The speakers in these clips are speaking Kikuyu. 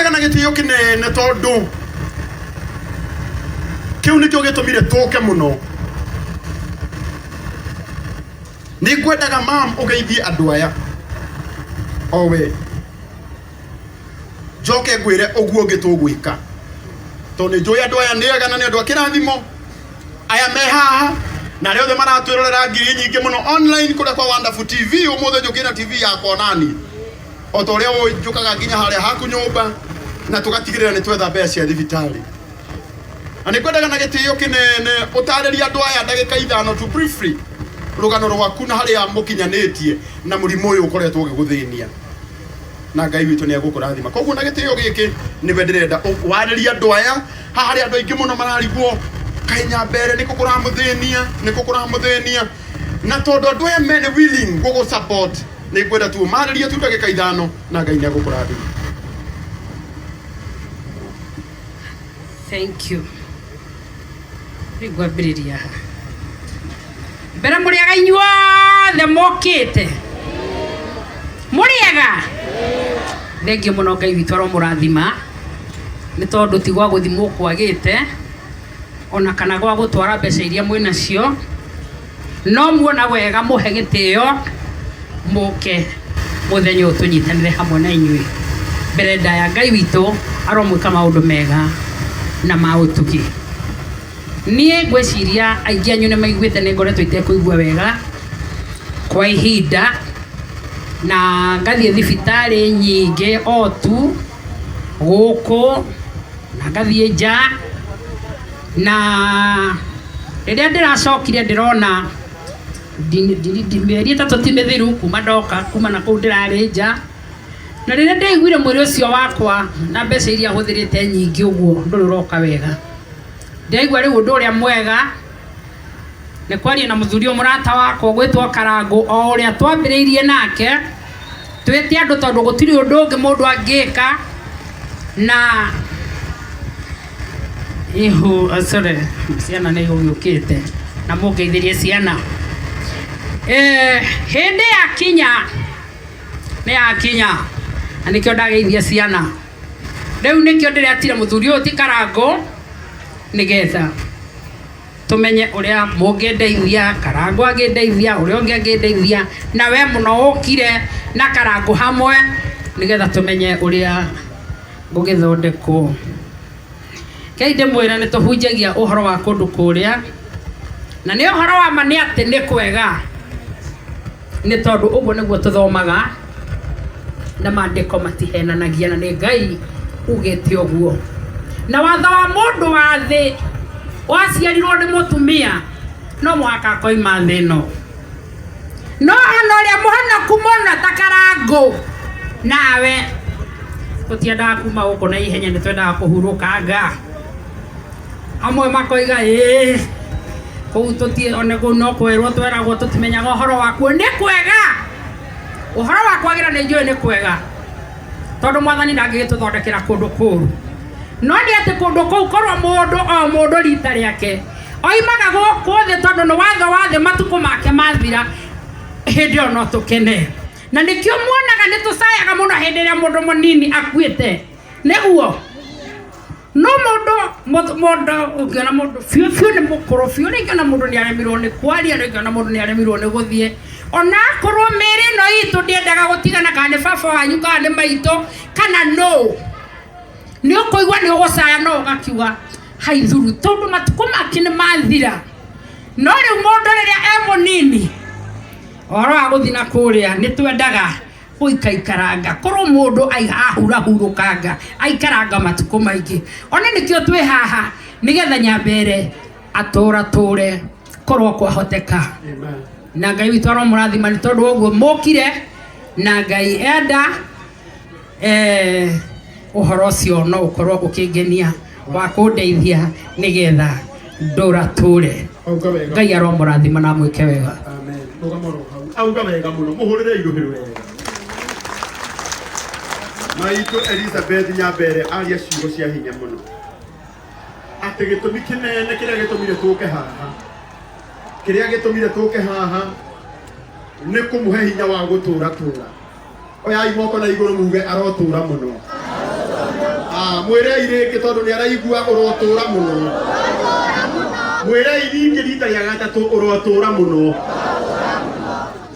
Ngwendaga na gĩtĩo kĩnene tondũ kĩu nĩkĩo gĩtũmire tũke mũno. Nĩ ngwendaga mam ũgeithie andũ aya o we njoke ngwĩre ũguo ũngĩ tũgwĩka tondũ nĩ njũĩ andũ aya nĩ ega na nĩ andũ a kĩrathimo aya me haha na arĩa othe maratwĩrorera ngiri nyingĩ mũno online kũrĩa kwa Wonderful TV. Ũmũthĩ njũkĩte na TV yakwa nani o ta ũrĩa ũĩ njũkaga nginya harĩa haku nyũmba na tũgatigĩrĩra nĩ twetha mbeca cia thibitarĩ. Na nĩ ngwendaga na gĩtĩo kĩnene ũtarĩrie andũ aya ndagĩka 5 tu briefly rũgano rwaku na harĩa mũkinyanĩtie na mũrimũ ũyũ ũkoretwo ũgĩgũthĩnia, na Ngai witũ nĩ egũkũrathima. Koguo na gĩtĩo gĩkĩ nĩwe ndĩrenda warĩrie andũ aya. Haha harĩ andũ aingĩ mũno mararigwo kaĩ Nyambere nĩkũ kũramũthĩnia, nĩkũ kũramũthĩnia, na tondũ andũ aya mene willing gũgũ support, nĩ ngwenda tu ũmarĩrie tu ndagĩka 5 na Ngai nĩ egũkũrathima. Thank you. Rĩu ngwambĩrĩria haha. Mbere mũrĩega inyuothe mokĩte. Mũrĩega? Thengiũ mũno, Ngai witũ aromũrathima nĩ tondũ ti gwa gũthimwo kwagĩte ona kana gwa gũtwara mbeca iria mwĩnacio, no muona wega mũhe gĩtĩo mũke mũthenya ũyũ tũnyitanĩre hamwe na inyuĩ. Mbere ndaya Ngai witũ aromwĩka maũndũ mega na ma ũtugi. Niĩ ngwĩciria aingĩ anyu nĩ maiguĩte nĩ ngoretwo itekũigua wega kwa ihinda na ngathiĩ thibitarĩ nyingĩ o tu gũkũ na ngathiĩ nja, na rĩrĩa ndĩracokire ndĩrona mĩeri 3 ti mĩthiru kuma ndoka kuma na kũu ndĩrarĩ nja, na rĩrĩa ndaiguire mwĩrĩ ũcio wakwa na mbeca iria hũthĩrĩte nyingĩ ũguo ndũrĩ ũroka wega, ndĩraigua rĩu ũndũ ũrĩa mwega nĩ kwaria na mũthuri ũyũ mũrata wakwa ũgwĩtwo Karangũ, o ũrĩa twambĩrĩirie nake twĩte andũ, tondũ gũtirĩ ũndũ ũngĩ mũndũ angĩka na ihu. Sorry, ciana nĩ igũgĩũkĩte na mũngeithĩrie ciana. Hĩndĩ yakinya nĩ yakinya, na nĩkĩo ndageithia ciana. Rĩu nĩkĩo ndĩretire mũthuri ũyũ ti Karangũ, nĩgetha tũmenye ũrĩa mũngĩndeithia, Karangũ angĩndeithia, ũrĩa ũngĩ angĩndeithia, na we mũno ũkire na Karangũ hamwe, nĩgetha tũmenye ũrĩa ngũgĩthondekwo. Kei ndĩmwĩre nĩ tũhunjagia ũhoro wa kũndũ kũrĩa, na nĩ ũhoro wa ma nĩ atĩ nĩ kwega, nĩ tondũ ũguo nĩguo tũthomaga na maandĩko matihenanagia, na nĩ Ngai ugĩte ũguo. Na watho wa mũndũ wa thĩ waciarirwo nĩ mũtumia no mũhaka akoima thĩ ĩno, no ona ũrĩa mũhonoku mũno ta Karangũ nawe tũtiendaga kuma gũkũ na ihenya, nĩ twendaga kũhurũkanga. Amwe makoiga ĩĩ kũu tũti ona kũu no kwĩrwo tweragwo tũtimenyaga ũhoro wakuo. Nĩ kwega ũhoro wa kwagĩra, nĩ njũĩ nĩ kwega, tondũ Mwathani ndangĩgĩtũthondekera kũndũ kũũru, no nĩ atĩ kũndũ kũu korwo mũndũ o mũndũ rita rĩake oimaga gũkũ thĩ, tondũ nĩ watho wa thĩ, matukũ make mathira, hĩndĩ ĩyo no tũkene. Na nĩkĩo muonaga nĩ tũcayaga mũno hĩndĩ ĩrĩa mũndũ mũnini akuĩte, nĩguo no mũndũ mũndũ ũngĩona mũndũ biũ biũ nĩ mũkũrũ biũ, rĩngĩ ona mũndũ nĩ aremirwo nĩ kwaria, rĩngĩ ona mũndũ nĩ aremirwo nĩ gũthiĩ, ona akorwo mĩĩrĩ ĩno itũ ndĩendaga gũtigana, kana nĩ baba wanyu kana nĩ maitũ kana nũ, nĩ ũkũigua nĩ ũgũcaya, no ũgakiuga haithuru, tondũ matukũ make nĩ mathira. No rĩu mũndũ rĩrĩa e mũnini, ũhoro wa gũthiĩ na kũrĩa nĩ twendaga gũikaikaranga, korwo mũndũ ahurahurũkanga aikaranga matukũ maingĩ. Ona nĩkĩo twĩ haha, nĩgetha Nyambere atũratũre korwo kwahoteka, na Ngai witũ aromũrathima nĩ tondũ wa ũguo mũkire, na Ngai enda ũhoro ũcio no ũkorwo ũkĩngenia wa kũndeithia nĩgetha ndũratũre. Auga wega. Ngai aromũrathima na amwĩke wega. Amen. Rũgama oro hau. Auga wega mũno. Mũhũrĩre irũhĩ wega. Maitũ Elizabeth Nyambere aria ciugo cia hinya mũno. Atĩ gĩtũmi kĩnene kĩrĩa gĩtũmire tũke haha, kĩrĩa gĩtũmire tũke haha nĩ kũmũhe hinya wa gũtũra tũra. Oyai moko na igũrũ muge arotũra mũno. Mwĩrei rĩngĩ tondũ nĩ araigua ũrotũra mũno. Mwĩrei rĩngĩ rita rĩa gatatũ, ũrotũra mũno.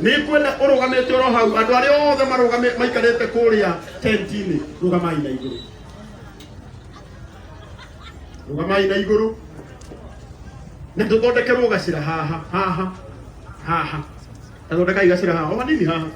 Nĩ ngwenda ũrũgamĩte oro hau, andũ arĩa othe marũgame maikarĩte kũrĩa tent-inĩ, rũgamai na igũrũ, rũgamai na igũrũ, na tũthondekerwo gacĩra haha haha haha. Tathondekai gacĩra haha o hanini haha.